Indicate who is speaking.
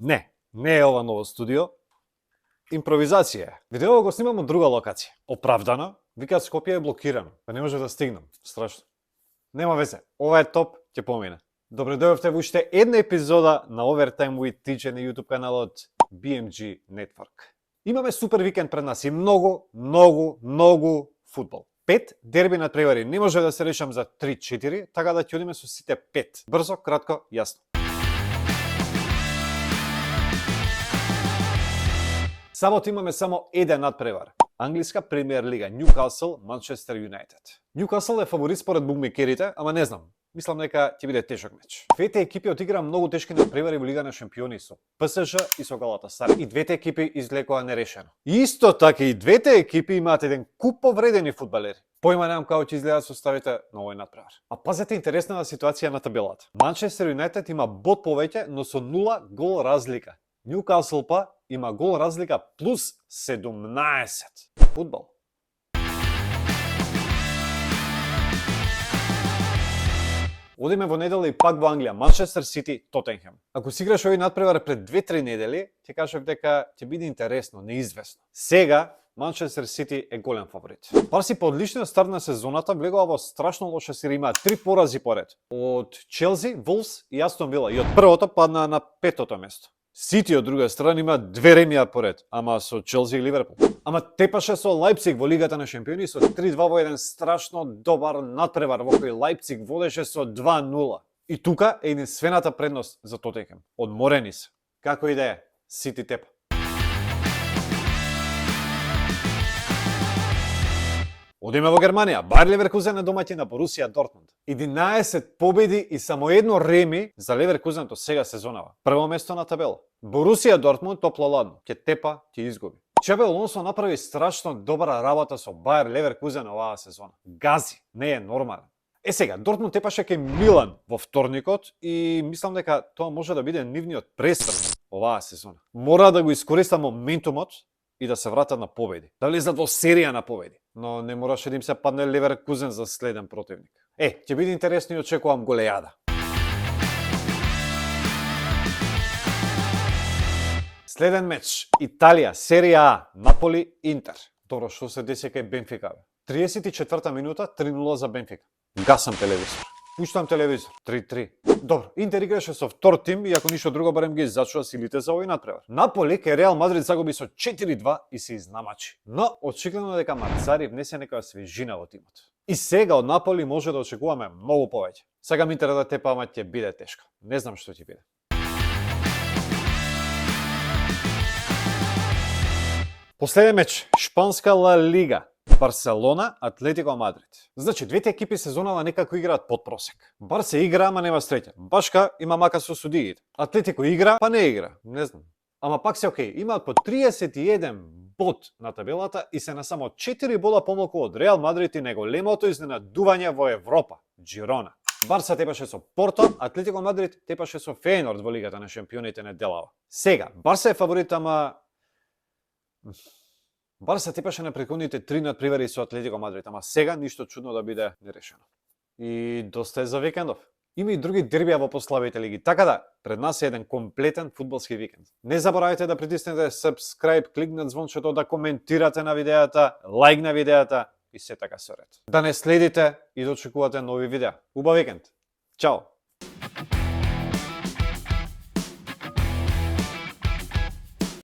Speaker 1: Не е ова ново студио. Импровизација е. Видео го снимам од друга локација. Оправдано, викаат Скопје е блокирано, па не може да стигнам. Страшно. Нема везе, ова е топ, ќе помине. Добре дојдовте во уште една епизода на Overtime with TJ на YouTube каналот BMG Network. Имаме супер викенд пред нас и многу фудбал. 5 дерби надпревари. Не може да се решам за 3-4, така да ќе одиме со сите 5. Брзо, кратко, јасно. Сабот имаме само еден надпревар. Англиска премиер лига, Ньюкасл, Манчестер Юнайтед. Ньюкасл е фаворит според букмекерите, ама не знам. Мислам дека ќе биде тешок меч. Двете екипи отиграа многу тешки надпревари во Лига на шампиони со ПСЖ и со Галатасарај. И двете екипи излекоа нерешено. Исто така и двете екипи имаат еден куп повредени фудбалери. Појма немам како ќе изгледаат составите на овој надпревар. А пазете интересна ситуација на табелата. Манчестер Юнайтед има бод повеќе, но со 0 гол разлика. Ньюкасл па има гол разлика плюс 17. Фудбал. Одиме во недела и пак во Англија, Манчестер Сити, Тотенхем. Ако си играш овој надпревар пред 2-3 недели, ќе кажав дека ќе биде интересно, неизвестно. Сега Манчестер Сити е голем фаворит. Барси по одличниот старт на сезоната влегува во страшно лоша серија, имаа 3 порази поред. Од Челси, Волфс и Астон Вила и од првото падна на 5-то место. Сити од друга страна има 2 ремија поред, ама со Челси и Ливерпул. Ама тепаше со Лајпциг во Лигата на шампиони со 3-2 во еден страшно добар надпревар во кој Лајпциг водеше со 2-0. И тука е единствената предност за Тотенхем. Одморени се. Како и да е, Сити тепа. Одиме во Германија. Бајер Леверкузен е домаќин на Борусија Дортмунд. 11 победи и само едно реми за Леверкузен до сега сезонава. Прво место на табела. Борусија Дортмунд топло ладно. Ќе тепа, ќе изгуби. Чабе Алонсо направи страшно добра работа со Бајер Леверкузен оваа сезона. Гази, не е нормален. Сега, Дортмунд тепаше кај Милан во вторникот и мислам дека тоа може да биде нивниот престрел оваа сезона. Мора да го искористат моментумот и да се вратат на победи. Да влезат во серија на победи. Но не мораше да им се падне Леверкузен за следен противник. Ќе биде интересно и очекувам голејада. Следен меч. Италија, серија А, Наполи, Интер. Добро, што се деси кај Бенфика? 34-та минута, 3-0 за Бенфика. Гасам телевизор. Пуштам телевизор. 3-3. Добро, Интер играше со втор тим и ако ништо друго барем ги зачува силите за овој надпревар. Наполи кај Реал Мадрид загуби со 4-2 и се изнамачи. Но очигледно дека Мацари внесе некоја свежина во тимот. И сега од Наполи може да очекуваме многу повеќе. Сакам Интер да тепа, ама ќе биде тешко. Не знам што ќе биде. Последен меч, Шпанска Ла Лига. Барселона, Атлетико Мадрид. Значи, двете екипи сезонава некако играат под просек. Барсе игра, ама нема среќа. Башка има мака со судиите. Атлетико игра, па не игра. Не знам. Ама пак се окей. Имаат по 31 бод на табелата и се на само 4 бода помалку од Реал Мадрид и неголемото изненадување во Европа, Джирона. Барса тепаше со Порто, Атлетико Мадрид тепаше со Фейнорд во Лигата на шампионите неделава. Сега, Барса е фаворит, ама Барса тепаше на претходните 3 надпревари со Атлетико Мадрид, ама сега ништо чудно да биде нерешено. И доста е за викендов. Има и други дербија во послабите лиги, така да пред нас е еден комплетен фудбалски викенд. Не заборавајте да притиснете subscribe, кликнете звончето, да коментирате на видеата, лајк на видеата и се така со ред. Да не следите и да очекувате нови видеа. Убав викенд. Чао!